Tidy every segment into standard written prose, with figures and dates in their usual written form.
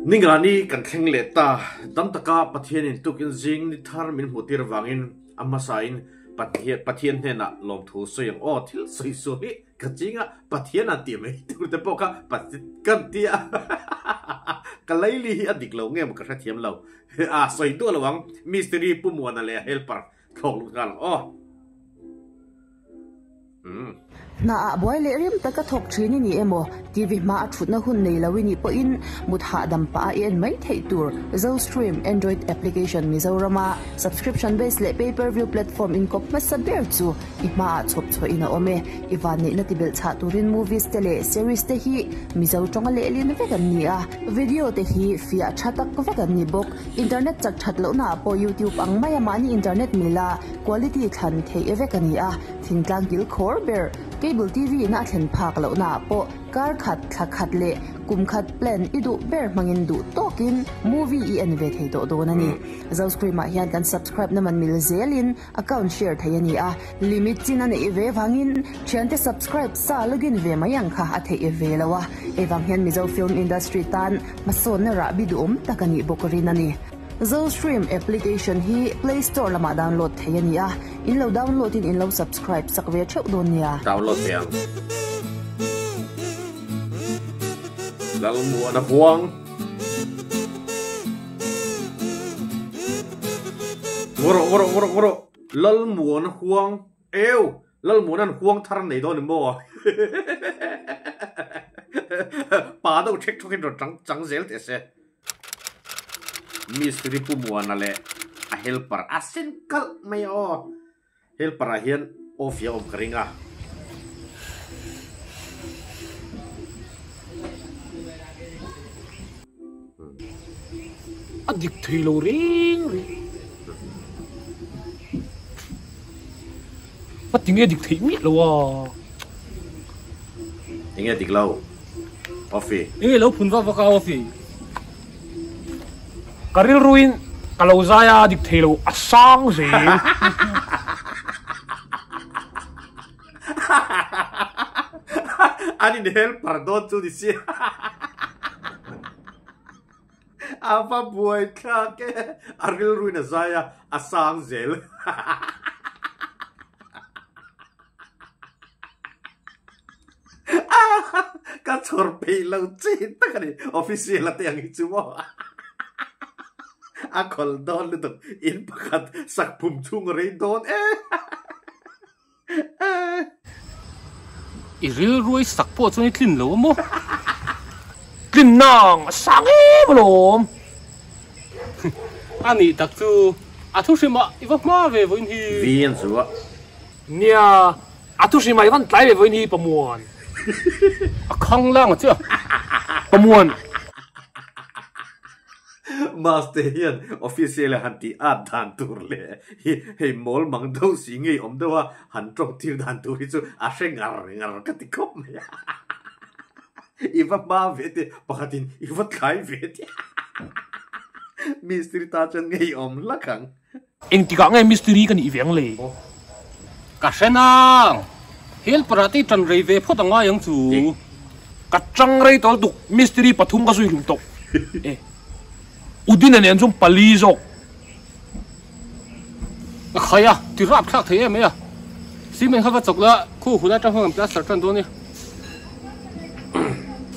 Ningani kan thleng leh ta. Dam taka Pathianin tukin zing ni thar min hmuhtir vangin a hmasain Pathian hnenah lawmthu sawi ang aw. Thil sawi sual hi ka ching a, Pathian an tih mai tur te pawh kha kan ti a. Ka laili hi a dik lo nge maw ka hrethiam lo. A sawi duah lo ang. Mistiri Pu Muana leh a helper thlawk lut nghal ang aw. Hna ah buai leh rim taka thawk thin i ni emaw, TV hma a thutna hun nei lo i nih pawhin mut hahdam pah a i en mai theih tur Zostream Android application Mizorama subscription base leh pay per view platform inkawp hmasa ber chu i hma ah chhawp chhuahin a awm e. I vanneihna ti belh chhah turin movies te leh series te hi Mizo tawnga lehlin vek an ni a, video te hi fiah tha tak vek an ni bawk. Internet chak that lohna ah pawh YouTube ang maia mahni internet mila quality thlan theih vek a ni a, thingtlang kil khawr ber cable TV in a thlen phak lohna ah pawh kar khat, thla khat leh kum khat plan i duh ber hmangin duh tawkin movie i en ve thei tawh dawn a ni. Zoscream ah hian kan subscribe na man mil zelin account share thei a ni a, limit chin a neih ve vangin thiante subscribe sa login ve mai ang kha a theih ve lo a, hei vang hian Mizo film industry tan hmasawnna rahbi duhawm tak a nih bawk rin a ni. Zostream application hi Play Store lamah download thei a ni a, in lo download in in lo subscribe sak ve theuh dawn nia. Download ve ang. Lalmuana huang. Ngawrawh ngawrawh ngawrawh ngawrawh Lalmuana huang eu Lalmuana'n huang thar nei dawn ni maw pa deuh thek thawkin rawn chang chang zel teh se Mistiri Pu Muana leh a helper a sen kalh mai a aw Helper ah hian off hi a awm ka ring a. A dik thei lo reng reng. A tinge dik theih miah lo a. Enge dik lo? Offie. Enge lo phun vak vak a Offie? Ka rilruin ka lo zai a dik thei lo a sang zel. An inhel par dawn chu ni sia. A va buai thlak e. A rilruin a zai a, a sang zel. Ka chhawr peih lo chi tak a ni. Official a te ang hi chu maw. A khawl dawn lutuk. In pakhat sak phum chhung a rei dawn e. I rilruai sak pawh chuan i tlin lo a maw? Tlin nang a sang em alawm. A nih tak chu a thu hrimah i va hma ve vawiin hi. Vi an chu a. Nia, a thu hrimah i van tlai ve vawiin hi Pamuan. A khang lang a chiah Pamuan. Maste hian official a han tih at dan tur leh hi hei mawl mang deuh si ngei awm deuh a han tawng tir dan tur hi chu a hre ngar ngar ka ti khawp mai a. I va hma ve te pakhatin i va tlai ve te mistiri ta chuan ngei awm hlak ang. Engtikah nge mistiri ka nih ve ang le? Ka hre nang. Helper ah te i tan rei ve phawt a ngai ang chu. Ka tang rei tawh lutuk, mistiri pathum ka zui hlum tawh. E. Udina nen chuan pali zawk. A khai a, ti rap thlak thei em mai a. Cement kha va chawk la, khu hun atang khan kan plaster tan dawn e.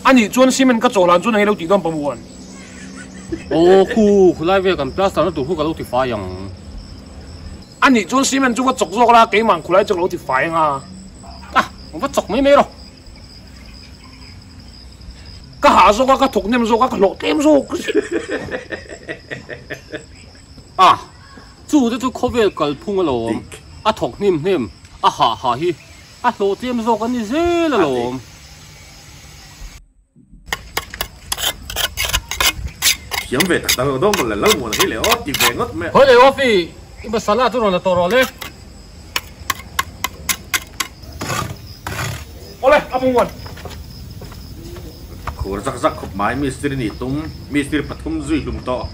A nih chuan cement ka chawh hlan chuan englo tih dawn pamuan. Aw khu khulai vel kan plaster na tur khu ka lo ti fai ang. A nih chuan cement chu va chawk zawk la, keimah khulai chu ka lo ti fai ang a. A, va chawk mai mai rawh. Ka hah zawk a, ka thawk hnem zawk a, ka hlawh tlem zawk. A, chu te chu khawvel kalphung alawm, a thawk hnem hnem, a hah hah hi a hlawh tlem zawk a ni zel alawm. Thiam ve tak tak dawn mawle Lalmuana hi le aw ti ve ngawt mai a. Hawi le Ofi, i masala chu rawn la tawh rawh le. Awle, a pung uan. Khur zak zak khawp mai mistiri nih tum, mistiri pathum zui hlum tawh.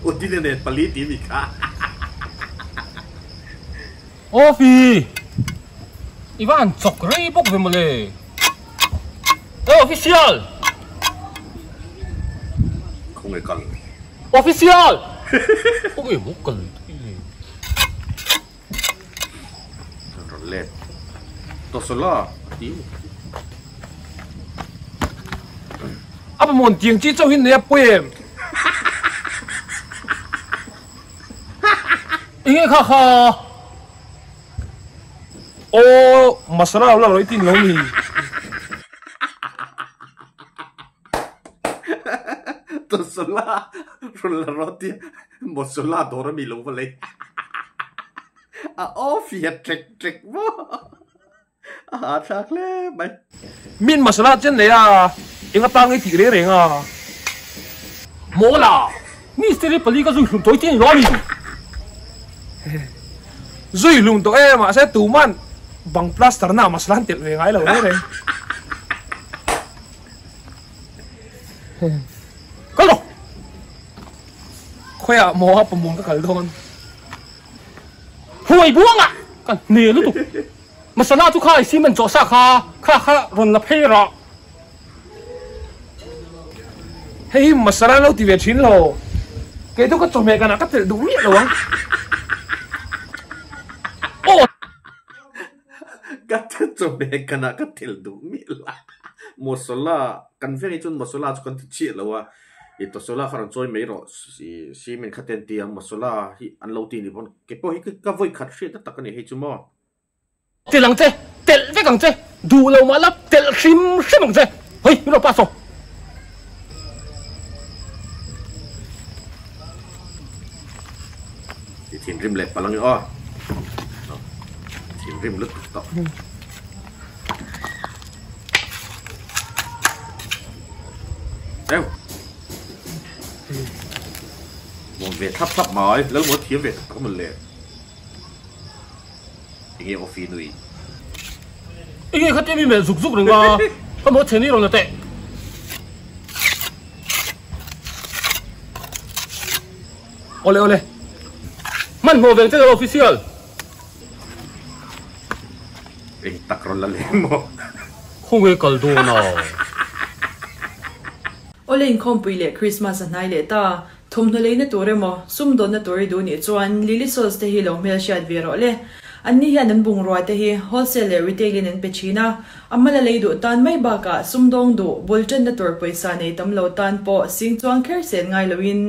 Udina nen pali ti mi kha. Ofi! I va han chawk rei bawk ve mawle. E official! Khawnge kal? Official! Khawnge maw kal i? An rawn let tawsawla a ti. A pamawn tiang chi chauh hi nei a pawi em? Enge kha kha? Aw masala lo la rawih tin lo ni. Tosala rawn la rawh tia Mosola dawr ami lo va lei a off hian tlek tlek maw a hahthlak hle mai. Min masala chen nei a eng atang i tih reng reng a. Mawla! Mistiri pali ka zui hlum tawh i ti ni lo a mi? Zui hlum tawh e mahse tuman bang plaster na masala an telh ve ngai lo reng reng. Kal rawh! Khawiah maw a pawmawm ka kal dawn? Huai buangah ka hne lutuk. Masala chu kha i cement chawh sa kha kha kha rawn la phei rawh. Hei hi masala lo ti ve thin lo. Kei chu ka chawhmeh kanah ka telh duh miah lo ang. Aw! Ka chawhmeh kanah ka telh duh miah lo. Masala kan veng hi chuan masala chu kan ti chiah lo a. I tosala kha rawn chawi mai rawh i cement kha te an ti a masala hi an lo ti ni pawn kei pawh hi ka vawi khat hriat na tak a ni hei chu maw. Telh ang che, telh vek ang che, duh lo mah la telh hrim hrim ang che, hei min rawn pass aw. I thinrim leh palh ang i aw. Thinrim lutuk tawh. Deuh. Nuam ve thlap thlap mai, Lalmuan thiam ve tak tak mawn le. Enge Offie nui? Enge khatia mi melh zuk zuk reng a, ka maw chhe ni rawn la teh. Awle awle. Hmanhmawh veng che lo official. Eng tak rawn la leh maw? Khawnge kal dawn a? Awle inkhawmpui leh Christmas a hnai leh ta. Thawmhnaw leina tur emaw, sumdawnna tur i duh nih chuan Lily Souls te hi lo hmelhriat ve rawh le. Anni hian an bungrua te hi wholesale leh retail in an pe thin a, a mala lei duh tan mai bakah sumdawng duh bul tanna tur pawisa nei tam lo tan pawh sing chuang kher sen ngai loin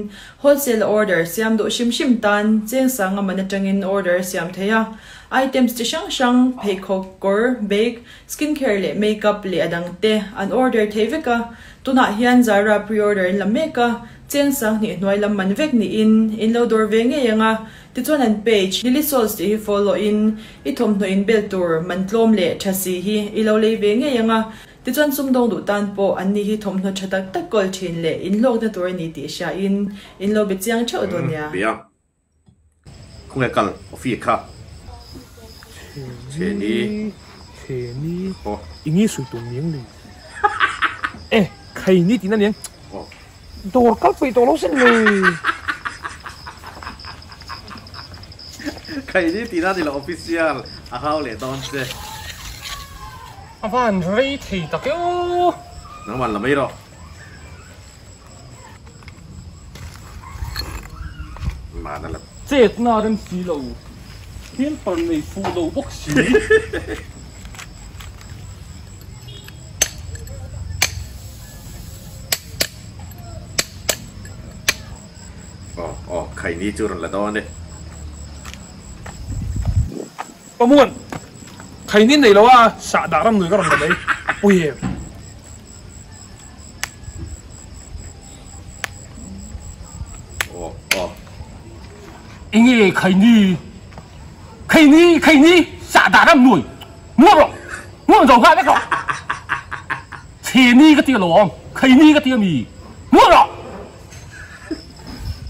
wholesale a order siam duh hrim hrim tan cheng sanga man atangin order a siam thei a. Items chi hrang hrang, pheikhawk, kawr, bag, skincare leh makeup leh a dang te an order thei vek a. Tunah hian Zara pre-order an la mek a, cheng sanghnih hnuai lam man vek niin in lo dawr ve ngei ang a. Tichuan an page, Lily Souls tih hi follow in i thawmhnaw inbel tur man tlawm leh tha si hi i lo lei ve ngei ang a. Tichuan sumdawng duh tan pawh anni hi thawmhnaw tha tak tak kawl thin leh inhlawkna tur a ni tih hriain in lo be chiang theuh dawn nia. Bia. Khawnge kal Offi kha. Chheni. Chheni. Aw. Ingi sui tum niang ni. E, khaini tina niang. Aw. Dawr kal peih tawh lo sin le. Khaini tina ni lo official a hau leh dawn che. A van rei thei tak e aw. Nangman la mai rawh. Mana la. Chetna rem si lo. Helper nei fuh lo bawk si. Aw aw khaini chu rawn la dawn e. Pamuan, khaini nei lo a sahdah ram nui ka rawn la mai a pawi em? Aw aw. Enge khaini khaini khaini sahdah ram nui muam rawh muam zo nghal vek rawh chheni ka ti alawm khaini ka ti ami muam rawh.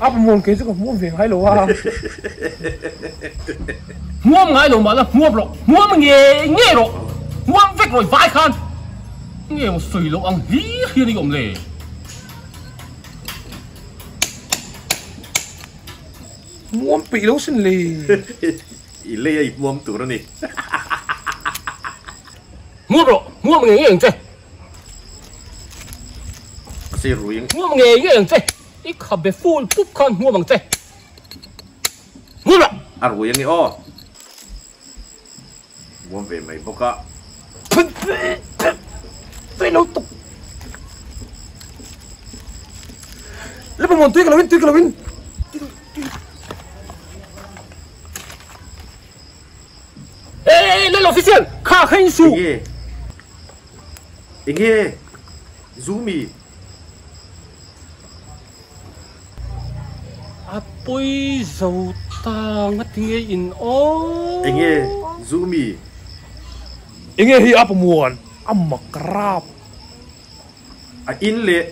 A muam kei chu ka hmuam ve ngai lo a. Hmuam ngai lo mah la hmuam rawh hmuam ngei ngei rawh hmuam vek rawh i vai khan nge maw sawi loh ang hlir hian i awm le. Hmuam peih lo sin le. I lei a i hmuam tur a ni. Hmuam rawh hmuam ngei ngei ang che. A sir ruih ang. Hmuam ngei ngei ang che. I khabe full pup khan hmuam ang che. Hmuam lah! A rui ange aw. Hmuam ve mai bawk a. Tui lo tuk. Le pawmawn tui ka lo in, tui ka lo in. Hey, lal official, kha kha in su. Enge? Enge? Zumi. A pawi zo ta nga tinge in aw. Enge Zumi. Enge hei a pamuan a mak rap. A in leh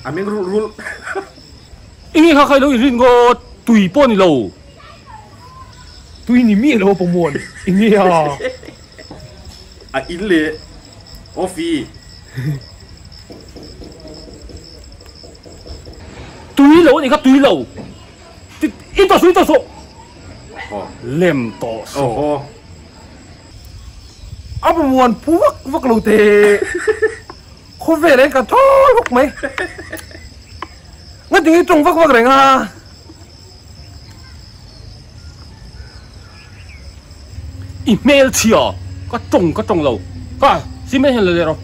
a meng rulh rulh. Enge kha kha ilo in rin ngawt tui pawh ni lo. Tui ni miah lo a pamuan enge a. A in leh Offie. Tui lo anih kha tui lo. In tawh suh in tawh suh. Lem tawh suh. A pamuan phu vak vak lo teh. Khawvel ah hian ka thawl vak mai. Ngatinge i tawng vak vak reng a. I hmelchhia ka tawng ka tawng lo ka cement hian la leh rawh.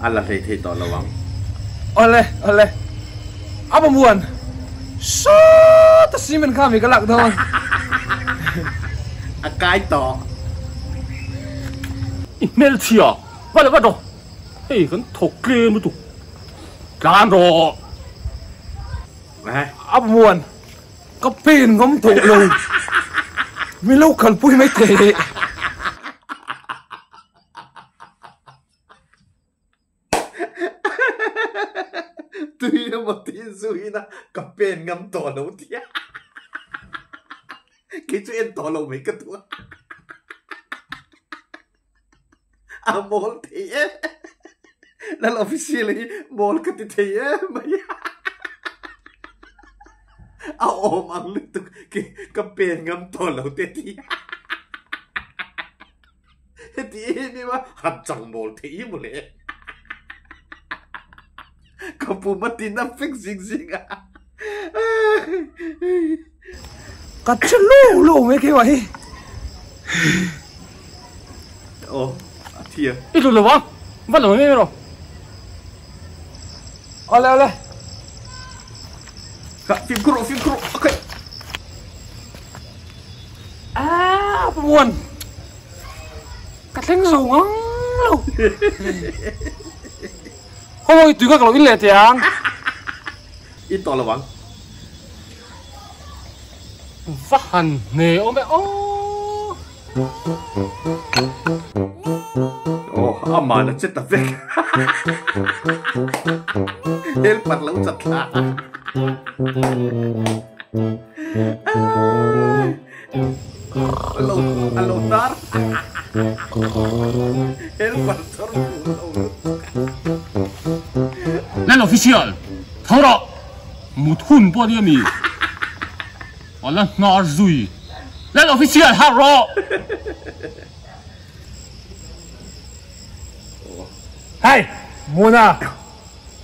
A la hlei thei tawh lo ang. Awle awle a pamuan sawt a cement kha mi ka lak dawn. A kai tawh. I hmelchhia va leh vat rawh hei kan thawk tlem lutuk tlan rawh. A pamuan Ka pen ngam tawh lo. Min lo kalpui mai teh. Tui emaw tih zuina ka pen ngam tawh lo tia. Kei chu en tawh lo mai ka duh a. A mawl thei e. Lal official hi mawl ka ti thei e mai. A awm ang lutuk ki ka pen ngam tawh lo te ti. Heti em em a han chang mawl thei hi mawle. Ka pum a tin a fek zing zing a. Ka che lo lo mai keimah hi. Aw, a thi a. I tlu lo a, va lo mai rawh. Awle awle. Ka fimkhur rawh fimkhur rawh okay. Ah, pamuan. Ka thleng zo ngang lo. Hawi tui kha ka lo in leh teh ang. I tawh lo ang. Va han hne awm e aw. Aw aman a che ta vek. Helper lo chat thla. Alo alo tar. Helper chawr fu lo lutuk. Lal official tho rawh mut hun pawh ania mi ala hnar zui Lal official harh rawh. Hei Mona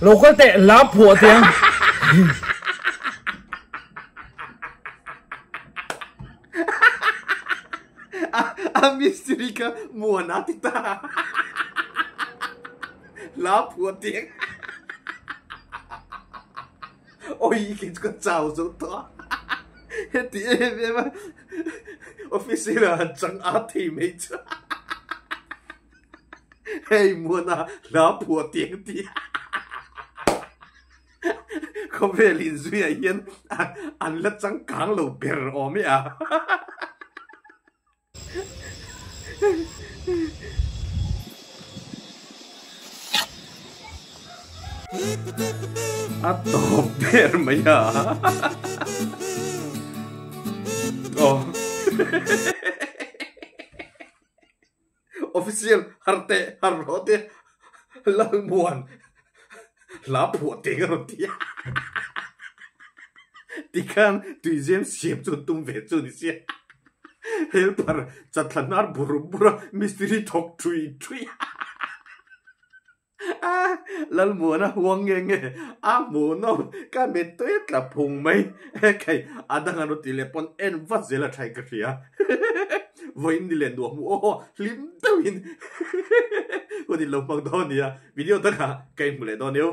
lo kal teh la phuah teh ang. A mistiri kha muan a ti ta. La phuah tiang. Oi khi chu ka chau zo tawh a. Heti em em a officer ah han chang a thei mai chu. Hei muan a la phuah tiang ti. Khawvel inzuiah hian an la changkang lo ber awm e a. A tawp ber mai a. Aw. Official har teh har rawh te Lalmuan hla phuah teh ka rawn ti a tikhan tuizem siam chu an tum ve chu ni sia helper chatthla hnar bur bur a mistiri thawk thui thui a. Lalmuana huang nge nge a hmuhnawm ka mittui tla phung mai hei a dang an rawn tih leh pawn en vat zel a tha in ka hria vawiin ni leh nuam hmuh aw hlim deuhin hun in lo hmang dawn nia video dangah ka inhmu leh dawn eo.